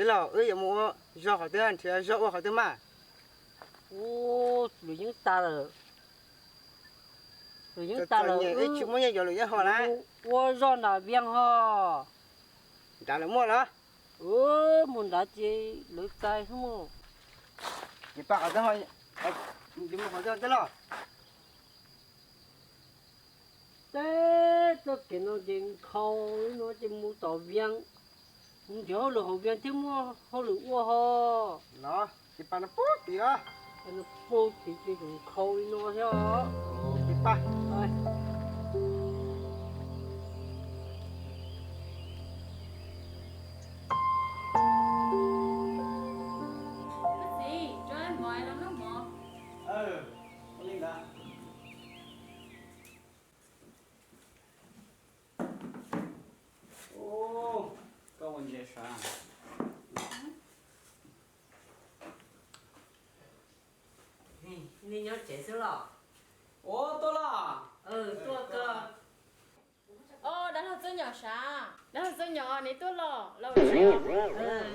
Los wb yuav mus ua zog qhov twg, nrhiav zog ua qhov twg mas? Ub, lwm yeeb tas lawm. Lwm yeeb tas lawm, wb tsis muaj nyiaj yuav lwm yeeb hos lawm. Ua zog nram Vias hos. Nrad lawv muaj los? Mus nrad ces lawv txais xwb mus. Ces pab qhov twg, mus qhov twg los? Teb txoj kev no ces nkhaus li no ces mus tom Vias, mus nrhiav hauj lwm hauv Vias thiaj muaj hauj lwm ua hos. Los ces pab no pub tid os. Pab no pub tid ces nkhaus li no thiab. Ces pab. Ua li ntawd. Koj ua ntses sav. Nej nyob tsev xwb los? Ua tuaj los. Tuaj kawg. Dab laug Txawj Nyom sav, dab laug Txawj Nyom, neb tuaj los?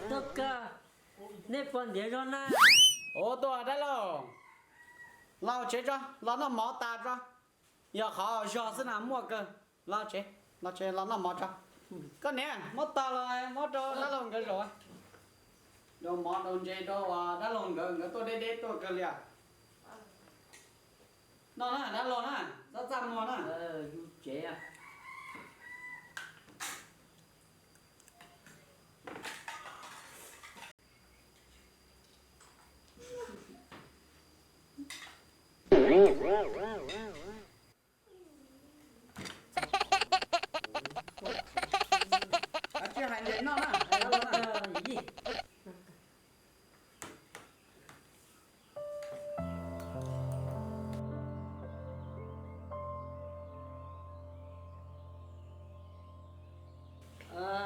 Tuaj kawg. Nej puas nrhiav zog na? Ua tuaj dab laug. Los tsev tso, los noj mov tas tso. Yog qhov zog xwb na muaj kawg. Los tsev, los tsev los noj mov tso. Koj niam, muab tog los muab rau dab laug nkawd zaum. Rau mov rau ntses rau dab laug nkawd, nkawd tuaj deb deb tuaj kawg li. Noj na dab laug na, txhob txaj muag na. Yus tsev. Tsis hais ntses noj na.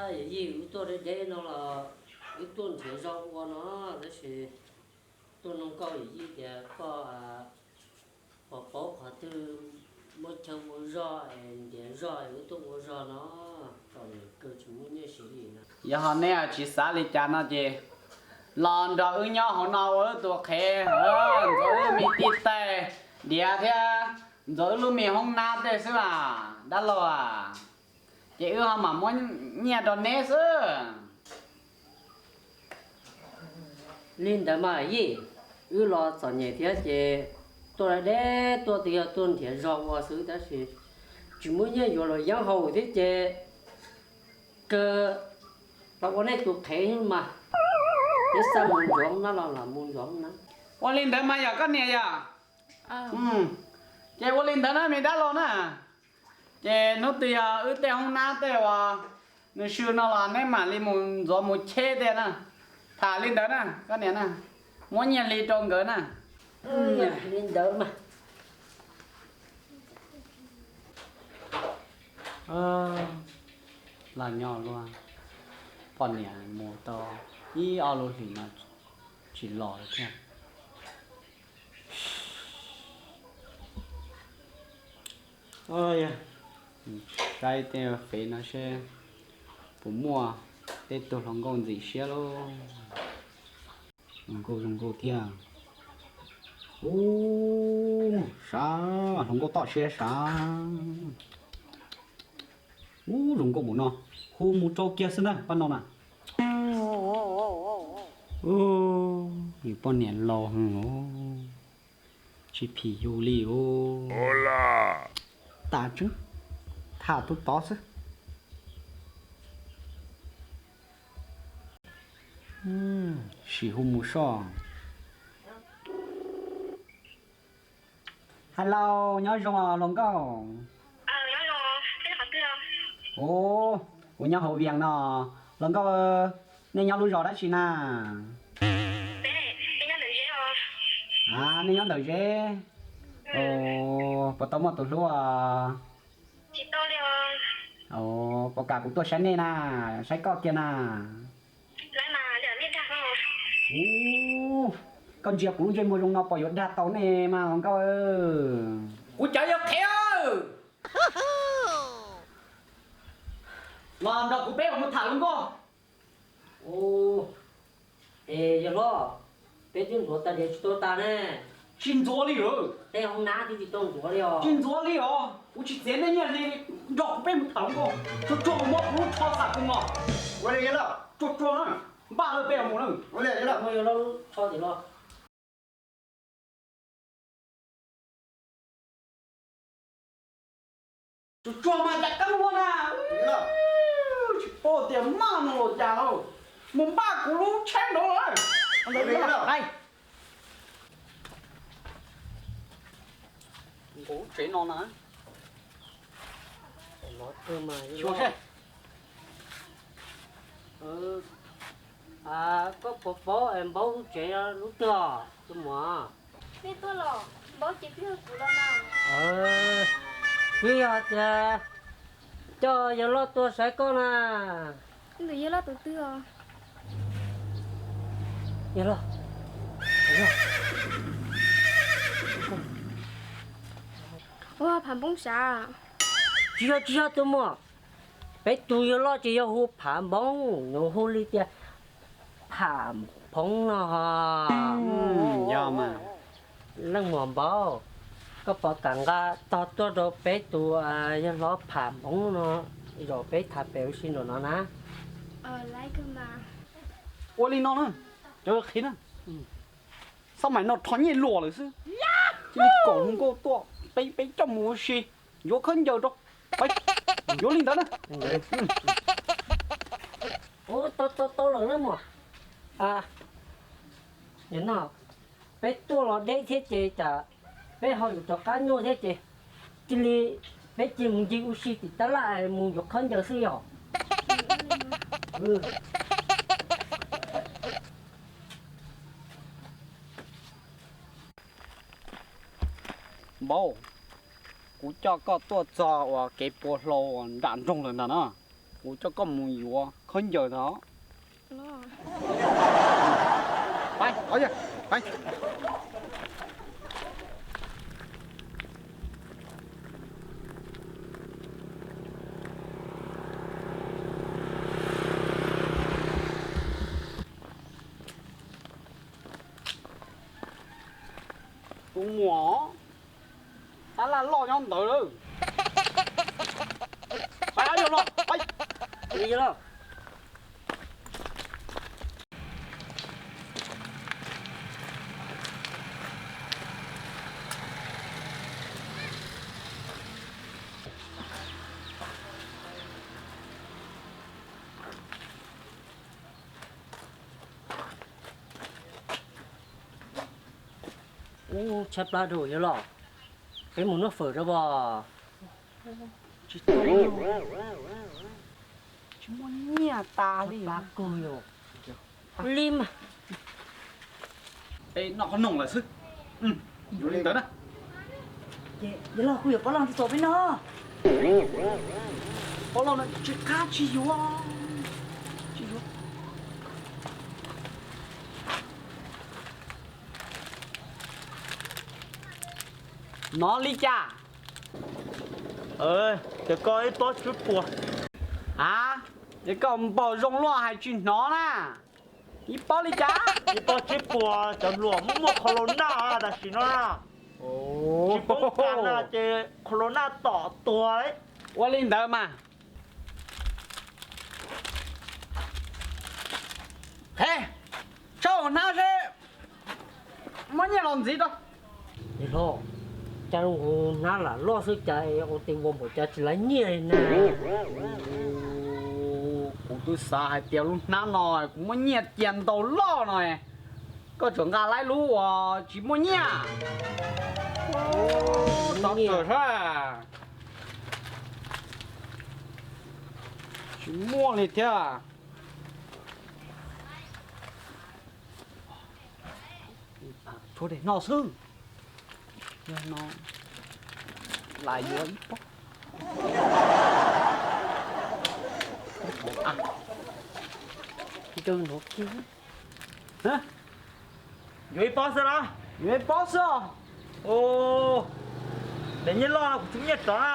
Yawm yij, wb tuaj deb deb no los wb tuaj nrhiav zog ua no, tab sis tuaj nug koj yawm yij tias koj puas paub qhov twg muaj chaw ua zog es nrhiav zog es wb tuaj ua zog no, txom nyem kawg tsis muaj nyiaj siv li na. Yog hos nej tsis xav li cas no ces los nrog wb nyob hauv no ua wb tus qhev, ntxuav wb me tij taig diav thiab ntxuav wb lub me hoob nab tej xwb mas dab laug a. Ces wb ho mam muab nyiaj rau neb xwb. Li ntawd mas yij, wb los txom nyem thiab ces tuaj deb deb tuaj twb yog tuaj nrhiav zog ua xwb tab sis tsis muaj nyiaj yuav luam yeeb haus thiab ces kawg los ua nej tus qhev mas. Peb xav mus ntxuav hoob nab los los mus ntxuav hoob nab. Ua li ntawd mas yog koj niam yog? Ces ua li ntawd na me dab laug na. Ces hnub twg yog wb tej hoob nab tej uas nws swb no los neb mam li mus ntxuav mus cheb tej na. Tham li ntawd na koj niam na, muab nyiaj hli rau nkawd na. Li ntawd mas. Los nyob luag, poj niam mus tau ib ob lub hlis no tsis los thiab. Saib tej fev no seb puas muaj tej tug hluas nkauj ntxim siab lauj. Hluas nkauj zoo nkauj thiab. Ub, sav, hluas nkauj toj siab sav. Ub, zoo nkauj mus no, hu mus rau kiag xwb na pab no na. Yus poj niam laus heev, tsis phim yus li os. Tas tseeb, tham tus tod xwb. Sim hu mus soj. Hello, nyob zoo os hluas nkauj. Ub, kuv nyob hauv Vias no. Hluas nkauj, nej nyob lub zos dab tsi na? Nej nyob ntawm Zeb. Puas tau muaj tus hlub? Puas kam kuv tuaj saib nej na, saib koj kiag na? Ub, koj ntsia kuv lub ntsej muag zoo no puas yuav dag tau nej mas hluas nkauj? Kuv cov yog qhev, los nrog kuv peb mus tham hluas nkauj. Ub, Los, peb twb ntxuav tas tias tsis tau tas ne. Tsis ntxuav li lawm. Tej hoob nab twb tsis tau ntxuav li os. Tsis ntxuav li os. Kuv tsis txiav nej nyiaj li, nrog kuv peb mus tham hluas nkauj. Tsuag tsuag mus muab kuv lub tsho xam kuv mog. Ua li los, tsuag tsuag na. Npaj lawm peb mus na. Ua li los. Mus yog lub tsho tim los. Tsuag tsuag mas cas kab ua na. Tsis paub tias maj no los cas lauj. Mus npaj kuv lub tsheb nraud lawm. Nkaus lub tsev no na. Koj puas paub es npaub lub tsev lub twg os tus muam? Nej tuaj los, npaub ces twb yog kuv los mas. Twb yog tias coj yawg loj tuaj saib koj na. Tus yawg loj tus twg os? Yawg loj, yawg loj. Ua Pham Npoob sav. Tsis yog, tsis yog tus muam. Peb tus yawg loj ces yog hu Pham Npoob, nws hu li tias Pham Npoob no ho. Yog mas. Leej muam npaub, koj puas kam nqa tog tuaj rau peb tus yawg hlob Pham Npoob no zaum peb tham pem ua si nraum no na? Ua li no na, cov qhiv na, xab maim no rho nyiaj luam lawm xwb, cia li kom hluas nkauj tuaj peb peb coj mus ua si, yuav khaub ncaws rau, yuav li ntawd na. Tau tau lawm na muam. Peb tuaj los deb thiab ces cas peb ho yuav rov qab nyuaj thiab ces cia li peb cia mus ncig ua si tim tab laj mus yuav khaub ncaws xwb yog. Npaub, kuv coj koj tuaj txog uas kev puas hlau uas nram nroog lawm ntag na. Kuv coj koj mus yuav khaub ncaws ntag. Tus muam, tab laj loj nyob ntawd lawm. Pais, yawg loj, pais. Ub, tshaib plab rau yawg loj, peb mus noj fawm rau os. Tsis tau, tsis muaj nyiaj tas li. Plab kawg yog li mas. Peb noj qhob noom lawm xwb. Yuav li ntawd na. Ces yawg loj, kuv yuav pob loj txaus peb noj. Pob loj no tsis qab tsis yuav, tsis yuav. Nov li cas? Ces koj ib pob tsib puas. A, es koj npaum zoo luaj hais tsis hnov na. Ib pob li cas? Ib pob tsib puas, cov hluas muaj muaj qhov laus noj tam sim no na. Tsis poob kas na ces qhov laus noj tom tuag. Ua li ntawd mas. Qhe, tso hauv hnab seb muab nyiaj los ntxiv rau. Hlob, cas zoo nkaus hnab lam loj xwb cas ua tes ua npaum cas tsis laib nyiaj li na. Kuv twb xav hais tias lub hnab no kuv muab nyiaj cia ntau loj no, koj tseem nqa laib lub uas tsis muaj nyiaj. Txog kawm sab, tsis muaj li thiab. Tshuav daim no xwb. Yog no, lam yuav ib pob. Ncaws no kiag. Yuav ib pob xwb los? Yuav ib pob xwb os. Daim nyiaj loj no kuv tsis muaj nyiaj rov na.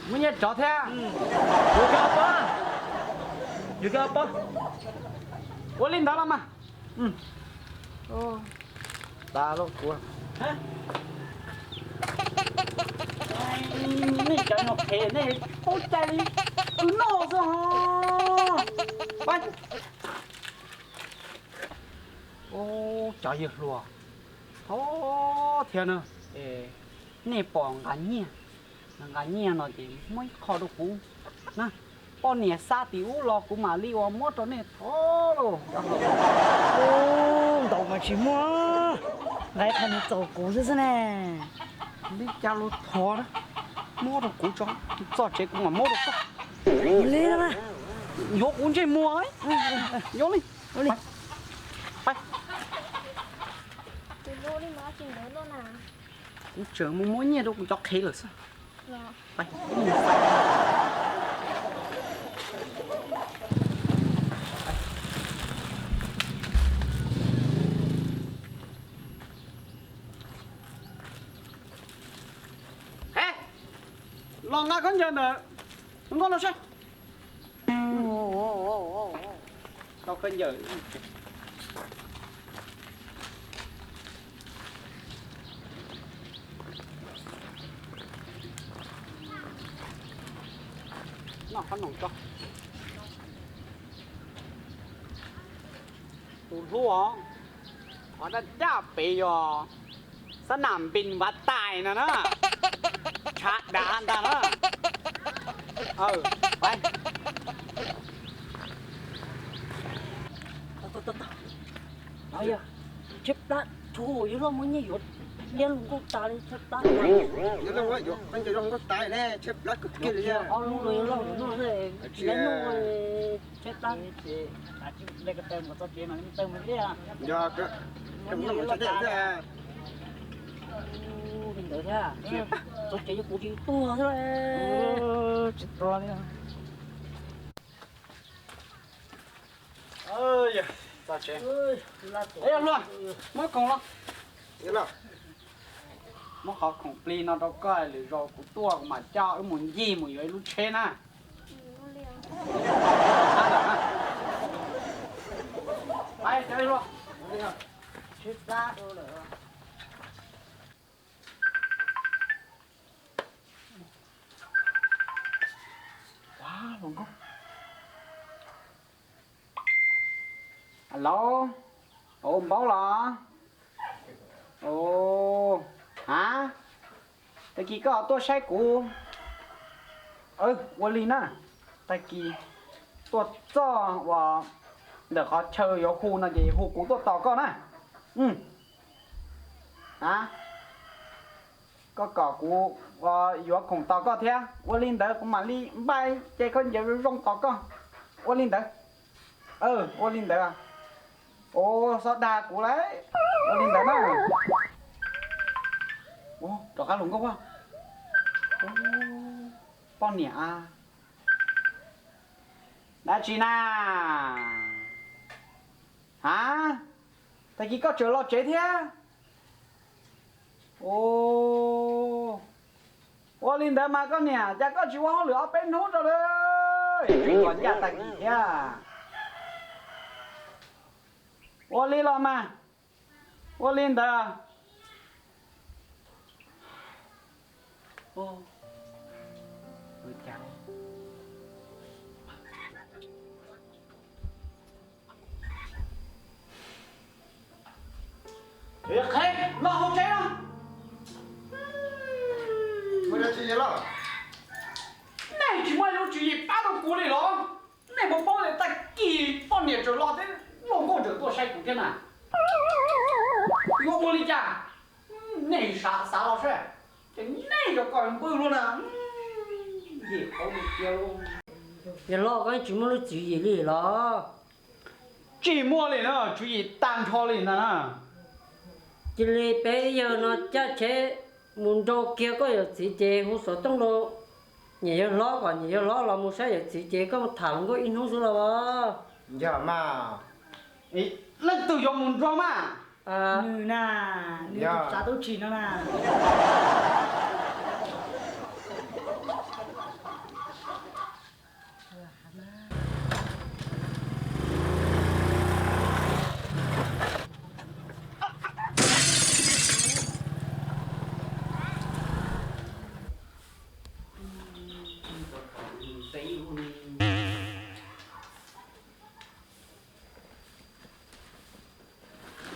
Muaj nyiaj rov thiab. Yuav kiag ob pob. Yuav kiag ob pob. Ua li ntawd los mas. Tas lawm kuv. Nej cov nyuag qhev nej paub cai li, kuv noj xwb os. Ub, cov yawg hluas, thov thiab na, nej pom nqa nyiaj, nqa nyiaj no ces muab ib qho rau kuv na. Poj niam xa tim ub los kuv mam li ua muab rau nej thov lauj. Ub, ntaus mas tsis muaj, nqa ib qho nws txaus kuv xwb xwb ne. Li cas los thov na, muab rau kuv tso, txog tsev kuv mam muab rau koj. Ua li no mas. Yuav kuv ntsej muag, yuav li. Tus hlub li mas tsis ntawd loj na. Kuv tseem mus muab nyiaj rau kuv cov qhev lawm xwb. Los nqa khaub ncaws ntawm nkauj no saib. Tau khaub ncaws. Noj qhob noom tso. Tus hlub os, qhov daj daj pem yog xab nam npis vav tais no na, tshav dav ntag na. Tshaib plab, tsuav yawg loj muab nyiaj yuav liab hluas nkauj tas li tshaib plab. Yawg loj yuav hluas nkauj tas ne, tshaib plab kawg kiag li. Ob lub no yawg loj no tsis lab nyuj, tshaib plab. Yog li ntawd thiab, txog tsev yog kuv tsis tuag xwb. Tsis tuag li. Txog tsev. Hluas, muab khoom los. Muab qhov khoom plig no rau koj, lwm zaus kuv tuaj kuv mam coj wb mus ncig mus yuav ib lub tsheb na. Pais, cov hluas. Alo, ua npaub los? Ua, ha, tag kis koj tuaj saib kuv. Ua li na, tag kis tuaj txog uas ntawm qhov chaw yuav hu no ces hu kuv tuaj tos koj na. A, koj kom kuv yuav khoom tos koj thiab. Ua li ntawd kuv mam li npaj ces khaub ncaws zoo tos koj. Ua li ntawd. Ua li ntawd. Ua, txhob dag kuv lauj. Ua li ntawd na. Rov qab hluas nkauj. Poj niam a. Dab tsi na? Ha? Tag kis koj tseem los tsev thiab? Ua li ntawd mas koj niam, cas koj tsis ua hauj lwm ob peb hnub rau lawm, tseem los ncaj tag kis thiab? Ua li los mas. Ua li ntawd. Qheb, los hauv tsev no. Nej tsis muaj lub tswv yim pab rau kuv li los? Nej puas paub tias tag kis poj niam tseem los thiab, hluas nkauj tseem tuaj saib kuv thiab na? Yuav ua li cas? Nej xav xav los saib, ces nej yuav kom npwj luaj na. Yog los koj tsis muaj lub tswv yim li los? Tsis muaj li na, tswv yim tag nrho li ntag na. Cia li peb yawg no caij tsheb mus nrau kiag koj yawm txiv ces hu xov tooj rau niam yawg hlob kom niam yawg hlob los mus saib yawm txiv ces koj tham hluas nkauj ib hnub xwb los. Yog mas. Leej twg yuav mus nrog mas? Nws na, nws tus tsav tub tshis no na.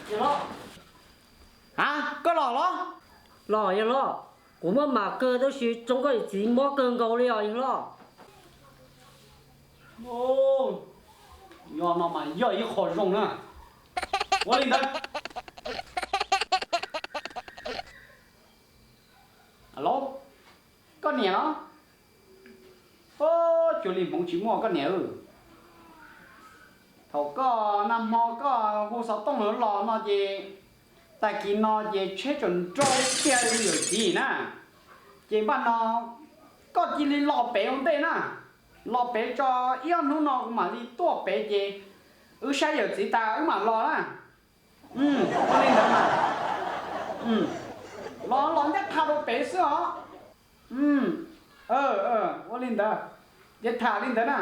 Yawg hlob. A, koj los los? Los yawg hlob, kuv muaj mam kawg tab sis tsoo koj yawm txiv mob kawg nkaus li os yawg hlob. Yog no mas yog ib qho zoo na. Ua li ntawd. Alo, koj niam los? Cuag li hmoov tsis muaj koj niam. Thaum koj nag hmo koj hu xov tooj los no ces tag kis no ces tsheb tseem nrau tiag li yawm txiv na. Ces npaj no koj cia li los pem ua ntej na, los pem tso ib ob hnub no kuv mam li tuaj pem ces wb saib yawm txiv tas wb mam los na. Ua li ntawd mas. Los los ncaj qha rau pem xwb os. Ua li ntawd, ces tham li ntawd na.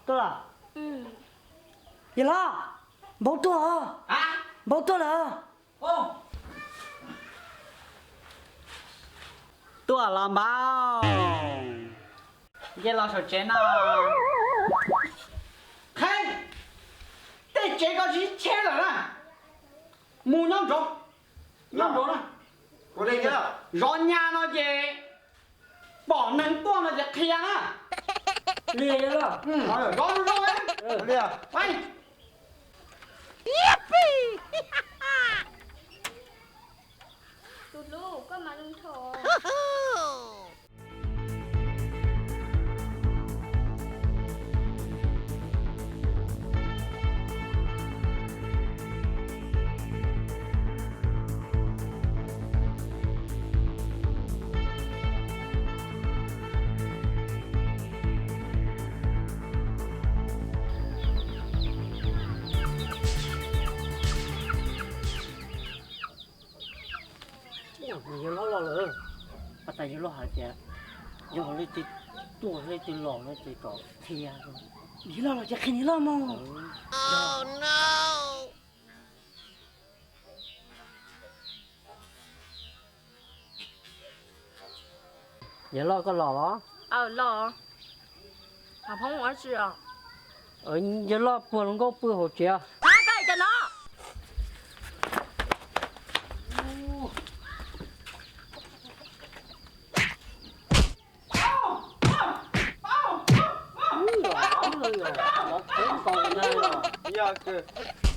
Tuaj los? Yawg hlob, npau tuaj os. Npau tuaj lawm. Tuaj los npau. Nce los saum tsev no. Qheb, tej tsev ko sib cheb lawm na. Mus nyob nrov, nyob nrov na. Zov nyab no ces pom neeg tuaj no ces qhia na. Zov zoo zoo. Yawg hlob los lawm. Pas tas yawg hlob hais tias yog leej twg tuaj leej twg los no ces kom qhia. Yawg hlob los ces qhia yawg hlob mog. Yawg loj koj los los? Los. Yawg loj puag hluas nkauj pw hauv tsev. Yog kawg.